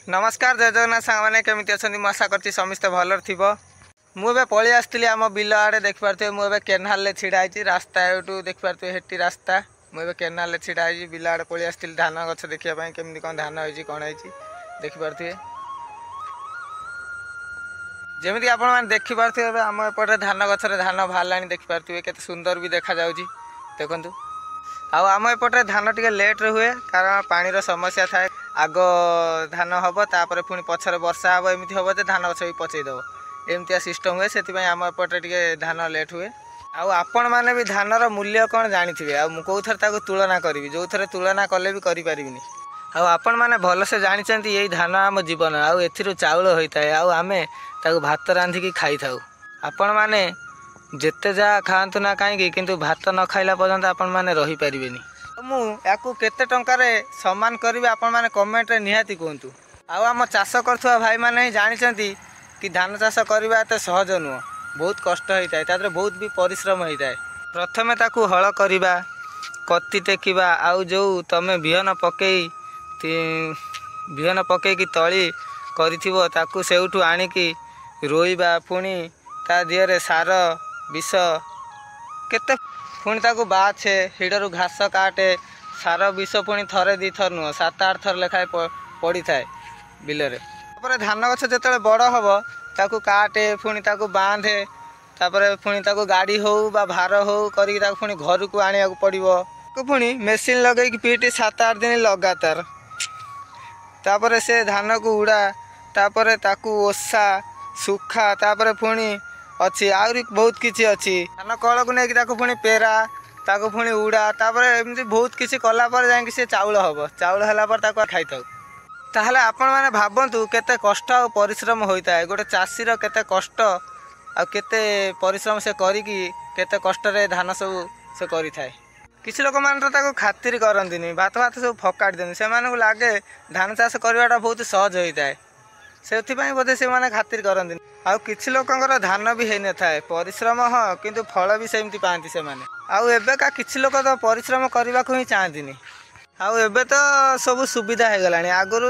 ନମସ୍କାର, ଜୟ ଜଗନ୍ନାଥ ସାଙ୍ଗମାନେ। କେମିତି ଅଛନ୍ତି? ମୁଁ ଆଶା କରୁଛି ସମସ୍ତେ ଭଲରେ ଥିବ। ମୁଁ ଏବେ ପଳେଇ ଆସିଥିଲି ଆମ ବିଲ ଆଡ଼େ। ଦେଖିପାରୁଥିବେ, ମୁଁ ଏବେ କେନାଲରେ ଛିଡ଼ା ହେଇଛି। ରାସ୍ତା ଏଇଠୁ ଦେଖିପାରୁଥିବେ, ହେଠି ରାସ୍ତା। ମୁଁ ଏବେ କେନାଲରେ ଛିଡ଼ା ହେଇଛି। ବିଲ ଆଡ଼େ ପଳେଇ ଆସିଥିଲି ଧାନ ଗଛ ଦେଖିବା ପାଇଁ, କେମିତି କ'ଣ ଧାନ ହେଇଛି, କ'ଣ ହେଇଛି। ଦେଖିପାରୁଥିବେ, ଯେମିତି ଆପଣମାନେ ଦେଖିପାରୁଥିବେ, ଏବେ ଆମ ଏପଟେ ଧାନ ଗଛରେ ଧାନ ବାହାରିଲାଣି। ଦେଖିପାରୁଥିବେ, କେତେ ସୁନ୍ଦର ବି ଦେଖାଯାଉଛି, ଦେଖନ୍ତୁ। ଆଉ ଆମ ଏପଟରେ ଧାନ ଟିକେ ଲେଟ୍ରେ ହୁଏ, କାରଣ ପାଣିର ସମସ୍ୟା ଥାଏ। ଆଗ ଧାନ ହେବ, ତାପରେ ପୁଣି ପଛରେ ବର୍ଷା ହେବ। ଏମିତି ହେବ ଯେ ଧାନ ଗଛ ବି ପଚେଇ ଦେବ, ଏମିତିଆ ସିଷ୍ଟମ୍ ହୁଏ। ସେଥିପାଇଁ ଆମ ଏପଟରେ ଟିକେ ଧାନ ଲେଟ୍ ହୁଏ। ଆଉ ଆପଣମାନେ ବି ଧାନର ମୂଲ୍ୟ କ'ଣ ଜାଣିଥିବେ। ଆଉ ମୁଁ କେଉଁଥରେ ତାକୁ ତୁଳନା କରିବି? ଯେଉଁଥରେ ତୁଳନା କଲେ ବି କରିପାରିବିନି। ଆଉ ଆପଣମାନେ ଭଲସେ ଜାଣିଛନ୍ତି, ଏଇ ଧାନ ଆମ ଜୀବନ, ଆଉ ଏଥିରୁ ଚାଉଳ ହୋଇଥାଏ, ଆଉ ଆମେ ତାକୁ ଭାତ ରାନ୍ଧିକି ଖାଇଥାଉ। ଆପଣମାନେ ଯେତେ ଯାହା ଖାଆନ୍ତୁ ନା କାହିଁକି, କିନ୍ତୁ ଭାତ ନ ଖାଇଲା ପର୍ଯ୍ୟନ୍ତ ଆପଣମାନେ ରହିପାରିବେନି। ମୁଁ ୟାକୁ କେତେ ଟଙ୍କାରେ ସମାନ କରିବି, ଆପଣମାନେ କମେଣ୍ଟରେ ନିହାତି କୁହନ୍ତୁ। ଆଉ ଆମ ଚାଷ କରୁଥିବା ଭାଇମାନେ ହିଁ ଜାଣିଛନ୍ତି କି ଧାନ ଚାଷ କରିବା ଏତେ ସହଜ ନୁହଁ। ବହୁତ କଷ୍ଟ ହୋଇଥାଏ, ତା ଦେହରେ ବହୁତ ବି ପରିଶ୍ରମ ହୋଇଥାଏ। ପ୍ରଥମେ ତାକୁ ହଳ କରିବା, କତି ଟେକିବା, ଆଉ ଯେଉଁ ତୁମେ ବିହନ ପକେଇକି ତଳି କରିଥିବ, ତାକୁ ସେଇଠୁ ଆଣିକି ରୋଇବା, ପୁଣି ତା ଦେହରେ ସାର ବିଷ କେତେ, ପୁଣି ତାକୁ ବାଛେ, ହିଡ଼ରୁ ଘାସ କାଟେ, ସାର ବିଷ ପୁଣି ଥରେ ଦୁଇଥର ନୁହଁ, 7 8 ଥର ଲେଖାଏଁ ପଡ଼ିଥାଏ ବିଲରେ। ତାପରେ ଧାନ ଗଛ ଯେତେବେଳେ ବଡ଼ ହେବ, ତାକୁ କାଟେ, ପୁଣି ତାକୁ ବାନ୍ଧେ, ତାପରେ ପୁଣି ତାକୁ ଗାଡ଼ି ହଉ ବା ଭାର ହଉ କରିକି ତାକୁ ପୁଣି ଘରକୁ ଆଣିବାକୁ ପଡ଼ିବ। ତାକୁ ପୁଣି ମେସିନ୍ ଲଗେଇକି ପିଟି 7 8 ଦିନ ଲଗାତାର। ତାପରେ ସେ ଧାନକୁ ଉଡ଼ା, ତାପରେ ତାକୁ ଓଷା, ଶୁଖା, ତାପରେ ପୁଣି ଅଛି ଆହୁରି ବହୁତ କିଛି ଅଛି। ଧାନ କଳକୁ ନେଇକି ତାକୁ ପୁଣି ପେରା, ତାକୁ ପୁଣି ଉଡ଼ା, ତାପରେ ଏମିତି ବହୁତ କିଛି କଲା ପରେ ଯାଇକି ସେ ଚାଉଳ ହେବ। ଚାଉଳ ହେଲା ପରେ ତାକୁ ଖାଇଥାଉ। ତାହେଲେ ଆପଣମାନେ ଭାବନ୍ତୁ କେତେ କଷ୍ଟ ଆଉ ପରିଶ୍ରମ ହୋଇଥାଏ ଗୋଟେ ଚାଷୀର, କେତେ କଷ୍ଟ ଆଉ କେତେ ପରିଶ୍ରମ ସେ କରିକି, କେତେ କଷ୍ଟରେ ଧାନ ସବୁ ସେ କରିଥାଏ। କିଛି ଲୋକମାନେ ତ ତାକୁ ଖାତିରି କରନ୍ତିନି, ଭାତ ଭାତ ସବୁ ଫକାଡ଼ି ଦିଅନ୍ତି। ସେମାନଙ୍କୁ ଲାଗେ ଧାନ ଚାଷ କରିବାଟା ବହୁତ ସହଜ ହୋଇଥାଏ, ସେଥିପାଇଁ ବୋଧେ ସେମାନେ ଖାତିରି କରନ୍ତିନି। ଆଉ କିଛି ଲୋକଙ୍କର ଧାନ ବି ହେଇନଥାଏ। ପରିଶ୍ରମ ହଁ, କିନ୍ତୁ ଫଳ ବି ସେମିତି ପାଆନ୍ତି ସେମାନେ। ଆଉ ଏବେକା କିଛି ଲୋକ ତ ପରିଶ୍ରମ କରିବାକୁ ହିଁ ଚାହାନ୍ତିନି। ଆଉ ଏବେ ତ ସବୁ ସୁବିଧା ହେଇଗଲାଣି। ଆଗରୁ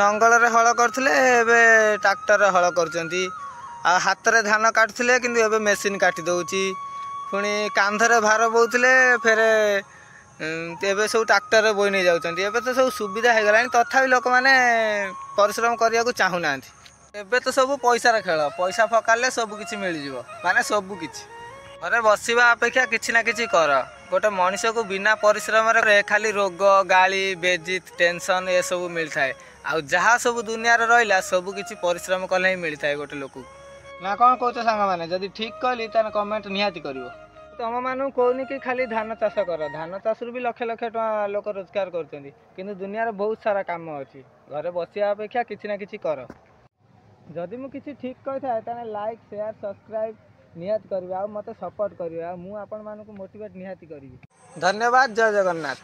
ନଙ୍ଗଳରେ ହଳ କରୁଥିଲେ, ଏବେ ଟ୍ରାକ୍ଟରରେ ହଳ କରୁଛନ୍ତି। ଆଉ ହାତରେ ଧାନ କାଟୁଥିଲେ, କିନ୍ତୁ ଏବେ ମେସିନ୍ କାଟି ଦେଉଛି। ପୁଣି କାନ୍ଧରେ ଭାର ବୋହୁଥିଲେ, ଫେରେ ଏବେ ସବୁ ଟ୍ରାକ୍ଟରରେ ବୋହି ନେଇ ଯାଉଛନ୍ତି। ଏବେ ତ ସବୁ ସୁବିଧା ହେଇଗଲାଣି, ତଥାପି ଲୋକମାନେ ପରିଶ୍ରମ କରିବାକୁ ଚାହୁଁନାହାନ୍ତି। ଏବେ ତ ସବୁ ପଇସାର ଖେଳ। ପଇସା ଫକାଲେ ସବୁ କିଛି ମିଳିଯିବ, ମାନେ ସବୁ କିଛି। ଘରେ ବସିବା ଅପେକ୍ଷା କିଛି ନା କିଛି କର। ଗୋଟେ ମଣିଷକୁ ବିନା ପରିଶ୍ରମରେ ଖାଲି ରୋଗ, ଗାଳି, ବେଜିତ, ଟେନସନ୍ ଏସବୁ ମିଳିଥାଏ। ଆଉ ଯାହା ସବୁ ଦୁନିଆରେ ରହିଲା, ସବୁ କିଛି ପରିଶ୍ରମ କଲେ ହିଁ ମିଳିଥାଏ ଗୋଟେ ଲୋକକୁ। ନା କ'ଣ କହୁଛ ସାଙ୍ଗମାନେ? ଯଦି ଠିକ୍ କହିଲି, ତାହେଲେ କମେଣ୍ଟ ନିହାତି କରିବ। ତମମାନଙ୍କୁ କହୁନି କି ଖାଲି ଧାନ ଚାଷ କର। ଧାନ ଚାଷରୁ ବି ଲକ୍ଷ ଲକ୍ଷ ଟଙ୍କା ଲୋକ ରୋଜଗାର କରୁଛନ୍ତି। କିନ୍ତୁ ଦୁନିଆରେ ବହୁତ ସାରା କାମ ଅଛି। ଘରେ ବସିବା ଅପେକ୍ଷା କିଛି ନା କିଛି କର। ଯଦି ମୁଁ କିଛି ଠିକ୍ କହିଥାଏ, ତାହେଲେ ଲାଇକ୍, ସେୟାର, ସବସ୍କ୍ରାଇବ୍ ନିହାତି କରିବେ ଆଉ ମୋତେ ସପୋର୍ଟ କରିବେ, ଆଉ ମୁଁ ଆପଣମାନଙ୍କୁ ମୋଟିଭେଟ୍ ନିହାତି କରିବି। ଧନ୍ୟବାଦ, ଜୟ ଜଗନ୍ନାଥ।